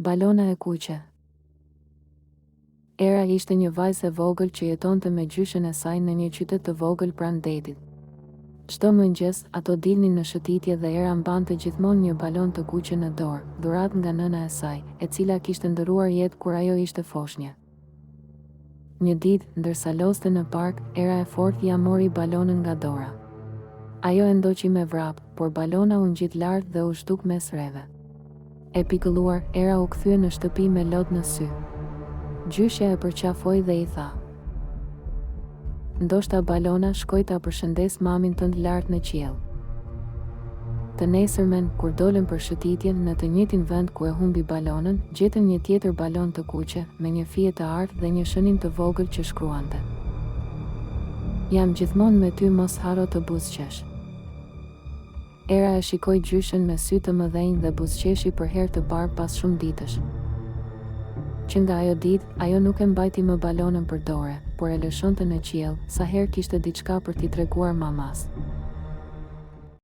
Balona e kuqe. Era ishte një vajzë e vogël që jetonte me gjyshen e saj në një qytet të vogël pranë detit. Çdo mëngjes, ato dilnin në shëtitje dhe Era mbante gjithmonë një balonë të kuqe në dorë, dhuratë nga nëna e saj, e cila kishte ndërruar jetë kur ajo ishte foshnjë. Një ditë, ndërsa lozte në park, era e fortë ia mori balonën nga dora. Ajo e ndoqi me vrap, por balona u ngjit lart dhe u zhduk mes reve. E pikëlluar, Era u kthye në shtëpi me lot në sy. Gjyshja e përqafoi dhe i tha. Ndoshta balona shkoi ta përshëndesë mamin tënd lart në qiell. Të nesërmen, kur dolën për shëtitje, në të njëjtin vend ku e humbi balonën, gjetën një tjetër balonë të kuqe, me një fije të artë dhe një shënim të vogël që shkruante. Jam gjithmonë me ty mos harro të buzëqesh. Era e shikoi gjyshen me sy të mëdhenj dhe buzëqeshi për herë të parë pas shumë ditësh. Që nga ajo ditë, ajo nuk e mbajti më balonën për dore, por e lëshonte në qiell, sa herë kishte diçka për t'i treguar mamasë.